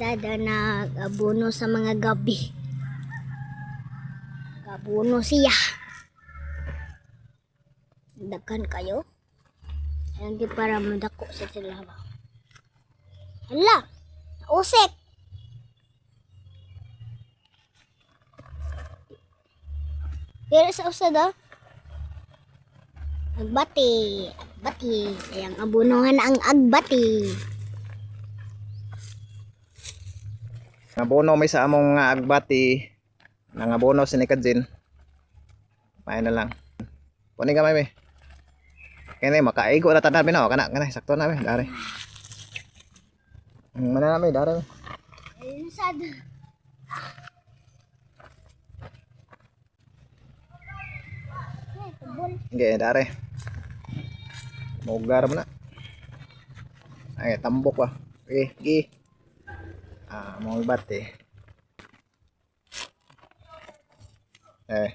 Dada nag-abuno sa mga gabi. Gabuno siya. Daghan kayo. Ayan di para madako sa sila ba. Hala! Usik! Pero sa usad ah. Agbati, agbati. Ayang abunuhan ang agbati. Ngabono may sa among nga agbati. Nangabono si ni Kajin. May na lang. Puni ka may may. Kene makaigo na tanan no kana kana sakto na may dare. Mana na may dare. Ayun sad. Ay, tubol. Okay, dare. Mogar mo na. Ay, tambok ba. Okay, gi. Ah, mong agbati. Eh.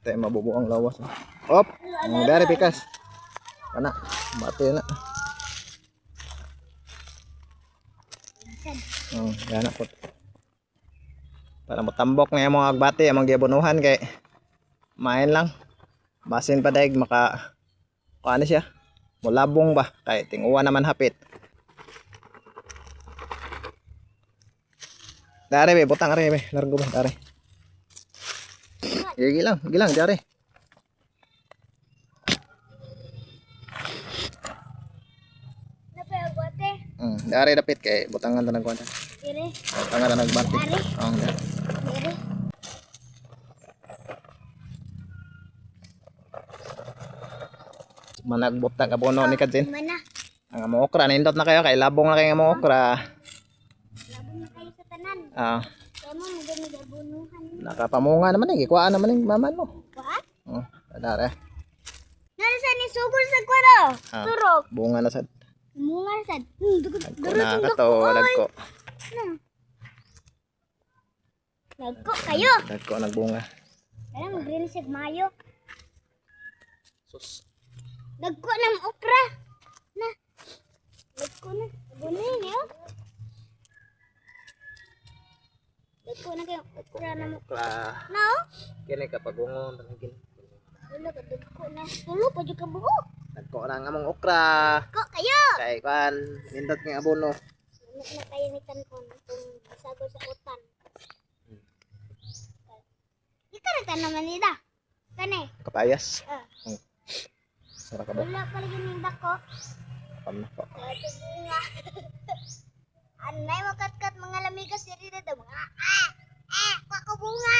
Tayo mabubuo ang lawas. Op! Ang dari pikas. Kana, bati na. Gana po. Para motambok na yung mga agbati, among giabunuhan kay main lang. Basin pa daig maka kuan siya. Mulabong ba kay tinguwa naman hapit. Dare be, butang are be, largo ba dare. Sige lang, sige lang dare. Napay agbate. Dare dapit kay butangan ta nagkuan. Dire, Butangan ta nagbati. Dare? Oh, dare. Dire. Managbutang abono ni Kajin. Mana? Ang among okra nindot na kayo kay labong na kayo ang among okra. Labong na kayo sa tanan. Ah, Kaya mo maganda abunuhan. nakapamunga naman eh, gikuhaan naman eh, maman mo. What? Oh, dare. Nara sa ni sugol sa kwara. Ah. Turok. Bunga na sad. Munga sad. Dagko na kato, dagko. Nagko kayo. Dagko nagbunga. Kaya mo green sig mayo. Sus. Dagko ng okra. Na. Dagko na. Abunuhin niyo. Dagko na kayo okra na mo. Okra. Na oh. Kini kapagungon tanagin. Wala ka dagko na. Tulo pa jud ka buo. Dagko na ang among okra. Dagko kayo. Kay kuan, nindot nga abono. Ano na kayo ni Tankon kung sagol sa utan. Ikaw na tanan manida. Kani. Kapayas. Ah. Sara ka ba? Wala pa lagi ning dako. Pam na ko. Ito bunga. Anay makatkat mga lamigas diri na daw mga ah ah kwa ko bunga.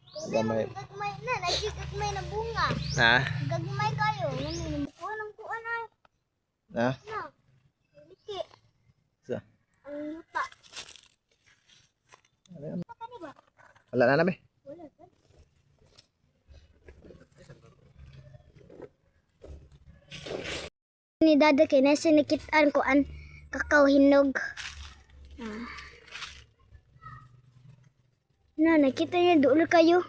Kung Gamay. gagmay na, nagigagmay na bunga. Na? Gagmay kayo. Ngano kuha ng kuha na. Na? Na. Liki Sa. ang yuta. Ano Kani ba? Wala na nabi. Wala ba? Ni Dada kay nasa nakitaan ko ang kakao hinog. Ah. Na, nakita niya duol kayo.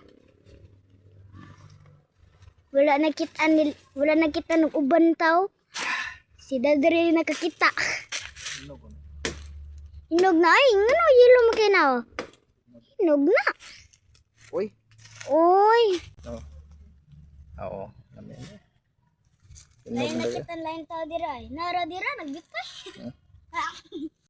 Wala nakita ni wala nakita ng uban tao. Si Dada rin nakakita. Hinog na ay, ngano yelo mo kay na. Oh? Hinog na. Uy. Oy. Oo. Oo. Lami na. Hinog Lain na nakita lain tao dira ay. Nara dira nagbitay. Hmm.